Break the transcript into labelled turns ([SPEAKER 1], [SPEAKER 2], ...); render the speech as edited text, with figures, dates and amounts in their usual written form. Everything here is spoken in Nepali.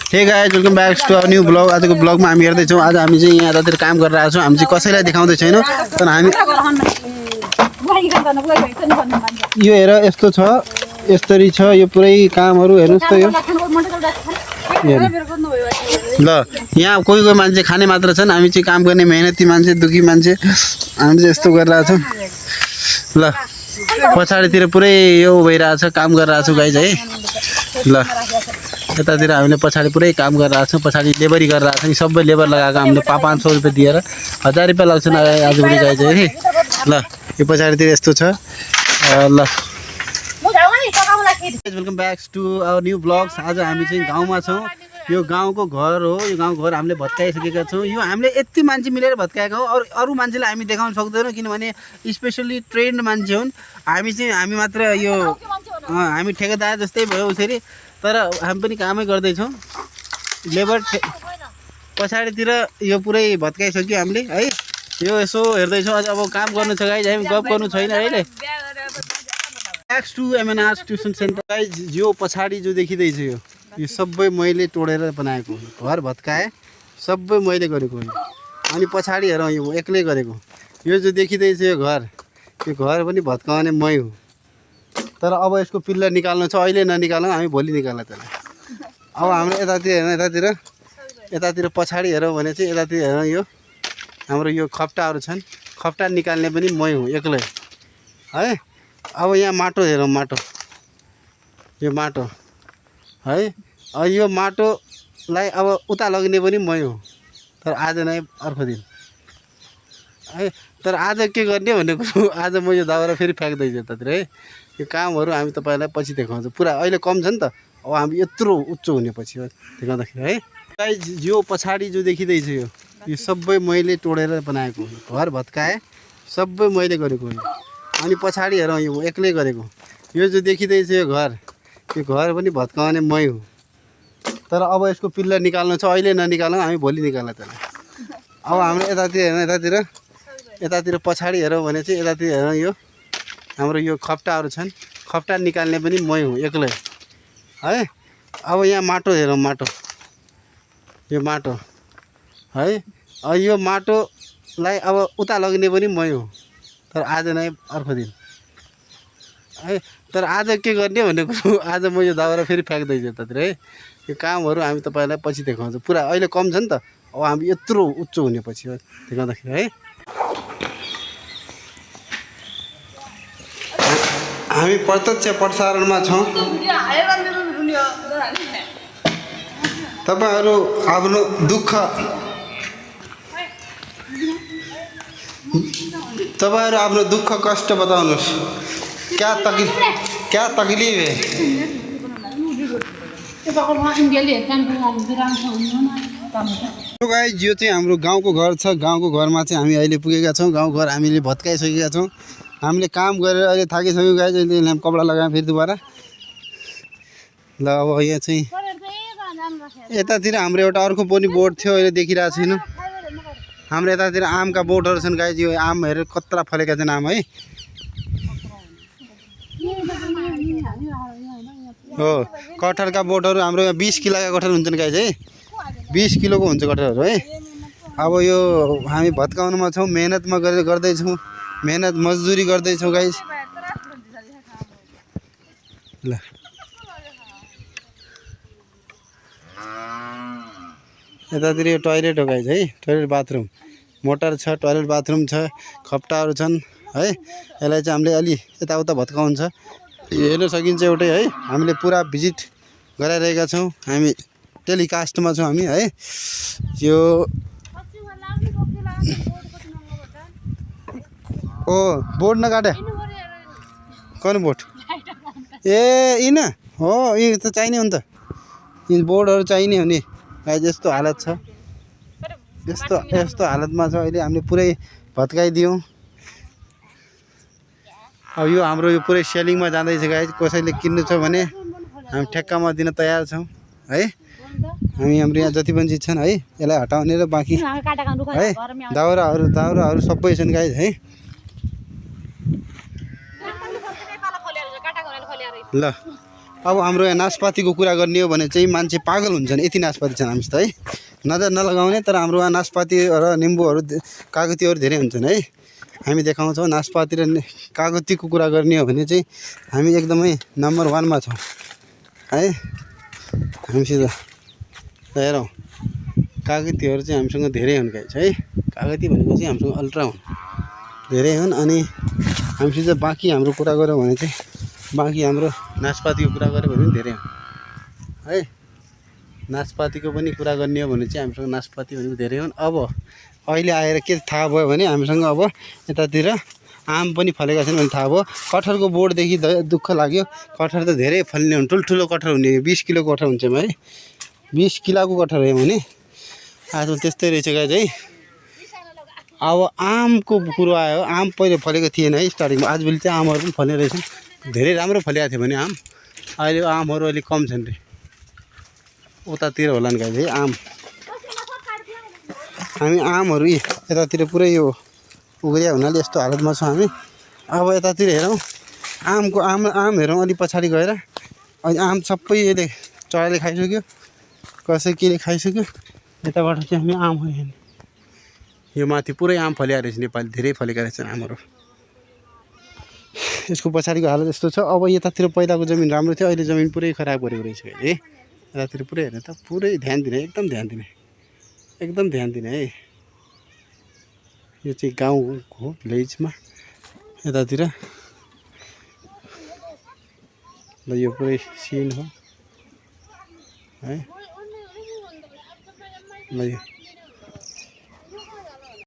[SPEAKER 1] हे guys welcome back to new blog. आजको ब्लगमा हामी हेर्दैछौँ। आज हामी चाहिँ यहाँ यतातिर काम गरेर आएको छौँ। हामी चाहिँ कसैलाई देखाउँदै छैनौँ, तर हामी यो हेर यस्तो छ, यसरी छ यो पुरै कामहरू हेर्नुहोस् त। यो ल यहाँ कोही कोही मान्छे खाने मात्र छन्, हामी चाहिँ काम गर्ने मेहनती मान्छे, दुखी मान्छे, हामी चाहिँ यस्तो गरिरहेको छौँ। ल पछाडितिर पुरै यो भइरहेछ, काम गरिरहेको छु गाइज है। ल यतातिर हामीले पछाडि पुरै काम गरिरहेको छौँ, पछाडि लेबरी गरिरहेको छौँ। सबै लेबर लगाएको हामीले 500 रुपियाँ दिएर 1000 रुपियाँ लाग्छन् आजभोलि गाइज है। ल यो पछाडितिर यस्तो छ। ल welcome back to our new blogs. आज हामी चाहिँ गाउँमा छौँ। यो गाउँको घर हो, यो गाउँको घर हामीले भत्काइसकेका छौँ। यो हामीले यति मान्छे मिलेर भत्काएका हौँ। अरू मान्छेलाई हामी देखाउन सक्दैनौँ, किनभने स्पेसली ट्रेन्ड मान्छे हुन्। हामी मात्र यो हामी ठेकेदार जस्तै भयो उसरी, तर हामी पनि कामै गर्दैछौँ। लेबर पछाडितिर यो पुरै भत्काइसक्यो हामीले है। यो यसो हेर्दैछौँ। अझ अब काम गर्नु छ गाइज, हामी गफ गर्नु छैन अहिले। Back to MNR tuition centre guys. यो पछाडि जो देखिँदैछ यो सबै मैले तोडेर बनाएको घर भत्काएँ, सबै मैले गरेको हो। अनि पछाडि हेर यो एक्लै गरेको। यो जो देखिँदैछ यो घर पनि भत्काउने मै हो। तर अब यसको पिल्लर निकाल्नु छ, अहिले ननिकालौँ, हामी भोलि निकाल्ला त्यसलाई। अब हाम्रो यतातिर हेर्न, यतातिर पछाडि हेरौँ भने चाहिँ यतातिर हेरौँ, यो हाम्रो यो खप्टाहरू छन्, खप्टा निकाल्ने पनि मै हुँ एक्लै है। अब यहाँ माटो हेरौँ, यो माटो है। यो माटोलाई अब उता लग्ने पनि मै हो, तर आज नै अर्को दिन है। तर आज के गर्ने भन्ने कुरो, आज म यो दाउरा फेरि फ्याँक्दैछु यतातिर है। यो कामहरू हामी तपाईँलाई पछि देखाउँछौँ। पुरा अहिले कम छ नि त, अब हामी यत्रो उच्च हुने पछि देखाउँदाखेरि है। गाइज यो पछाडि जो देखिँदैछ यो सबै मैले तोडेर बनाएको घर भत्काएँ, सबै मैले गरेको हो। अनि पछाडि हेरौँ यो एक्लै गरेको। यो जो देखिँदैछ यो घर पनि भत्काउने मै हो। तर अब यसको पिल्लर निकाल्नु छ, अहिले ननिकालौँ, हामी भोलि निकाल्ला त्यसलाई। अब हाम्रो यतातिर पछाडि हेरौँ भने चाहिँ यतातिर हेरौँ, यो हाम्रो यो खप्टाहरू छन्, खप्टा निकाल्ने पनि मै हुँ एक्लै है। अब यहाँ माटो हेरौँ, यो माटो है। यो माटोलाई अब उता लग्ने पनि मै हो, तर आज नै अर्को दिन है। तर आज के गर्ने भन्ने कुरो, आज म यो दाउरा फेरि फ्याँक्दैछु यतातिर है। यो कामहरू हामी तपाईँलाई पछि देखाउँछौँ। पुरा अहिले कम छ नि त, अब हामी यत्रो उच्च हुने पछि देखाउँदाखेरि है। हामी प्रत्यक्ष प्रसारणमा छौँ। तपाईँहरू आफ्नो दुःख, तपाईँहरू आफ्नो दुःख कष्ट बताउनुहोस्। क्या तकलीफ है? गाइज यो चाहिँ हाम्रो गाउँको घर छ। गाउँको घरमा चाहिँ हामी अहिले पुगेका छौँ। गाउँघर हामीले भत्काइसकेका छौँ। हामीले काम गरेर अहिले थाकिसक्यौँ गाइज। अहिले कपडा लगाएँ फेरि दोबारा। ल अब यहाँ चाहिँ यतातिर हाम्रो एउटा अर्को पनि बोर्ड थियो, अहिले देखिरहेको छैन। हाम्रो यतातिर आमका बोटहरू छन् गाइज। यो आम हेरेर कत्रा फलेका छन् आम है। हो कटहरका बोटहरू हाम्रो यहाँ 20 किलोका कटहर हुन्छन् गाइज है। 20 किलोको हुन्छ कटहरहरू है। अब यो हामी भत्काउनुमा छौँ, मेहनतमा गर्दैछौँ, मेहनत मजदुरी गर्दैछौँ गाइज। ल यतातिर यो टोइलेट हो गाइज है, टोइलेट बाथरुम, मोटर छ, टोइलेट बाथरुम छ, खप्टाहरू छन् है। यसलाई चाहिँ हामीले अलि यताउता भत्काउनु छ, हेर्न सकिन्छ एउटै है। हामीले पुरा भिजिट गराइरहेका छौँ, हामी टेलिकास्टमा छौँ हामी है। यो ओ बोर्ड नकाटे कौन बोर्ड ए यिन हो, यी त चाहिने हो नि त, यी बोर्डहरू चाहिने हो नि गाइज। यस्तो हालत छ, यस्तो हालतमा छ अहिले। हामीले पुरै भत्काइदियौँ। अब यो हाम्रो यो पुरै सेलिङमा जाँदैछ गाइज। कसैले किन्नु छ भने हामी ठेक्कामा दिन तयार छौँ है। हाम्रो यहाँ जति पनि चिज छन् है, यसलाई हटाउने र बाँकी है दाउराहरू सबै छन् गाइज है। ल अब हाम्रो यहाँ नासपातीको कुरा गर्ने हो भने चाहिँ मान्छे पागल हुन्छन्, यति नासपाती छन् हामीसित है। नजर नलगाउने, तर हाम्रो यहाँ नासपाती र निम्बुहरू कागतीहरू धेरै हुन्छन् है। हामी देखाउँछौँ नासपाती र कागतीको कुरा गर्ने हो भने चाहिँ हामी एकदमै नम्बर 1 मा छौँ है। हामीसित हेरौँ कागतीहरू चाहिँ हामीसँग धेरै हुन् गाइस है। कागती भनेको चाहिँ हामीसँग अल्ट्रा हुन्, धेरै हुन्। अनि हामीसित बाँकी हाम्रो कुरा गऱ्यौँ भने चाहिँ बाँकी हाम्रो नासपातीको कुरा गऱ्यो भने धेरै हुन् है। नासपातीको पनि कुरा गर्ने हो भने चाहिँ हामीसँग नासपाती भनेको धेरै हुन्। अब अहिले आएर के थाहा भयो भने हामीसँग अब यतातिर आम पनि फलेका छन् भने थाहा भयो। कटहरको बोटदेखि दुःख लाग्यो, कटहर त धेरै फल्ने हुन्, ठुल्ठुलो कटहर हुने, 20 किलोको कटहर हुन्छ है, 20 किलोको कटहर हो भने आजकल त्यस्तै रहेछ गाइस है। अब आमको कुरो आयो, आम पहिले फलेको थिएन है स्टार्टिङमा, आजभोलि चाहिँ आमहरू पनि फल्ने रहेछन्। धेरै राम्रो फलेको थियो भने आम, अहिले आमहरू अलिक कम छन् रे, उतातिर होला नि गाइस है आम। हामी आमहरू यतातिर पुरै यो उग्रिया हुनाले यस्तो हालतमा छौँ हामी। अब यतातिर हेरौँ आम हेरौँ अलि पछाडि गएर। अहिले आम सबै यसले चराले खाइसक्यो, कसै केले खाइसक्यो। यताबाट चाहिँ हामी आमहरू हेर्ने, यो माथि पुरै आम फलेको रहेछ, नेपाली धेरै फलेका रहेछन् आमहरू। यसको पछाडिको हालत यस्तो छ। अब यतातिर पहिलाको जमिन राम्रो थियो, अहिले जमिन पुरै खराब गरेको रहेछ है। यतातिर पुरै हेर्ने त, पुरै ध्यान दिने, एकदम ध्यान दिने, एकदम ध्यान दिने है। यो चाहिँ गाउँ हो, भिलेजमा यतातिर ल यो पुरै सिन हो है। ल यो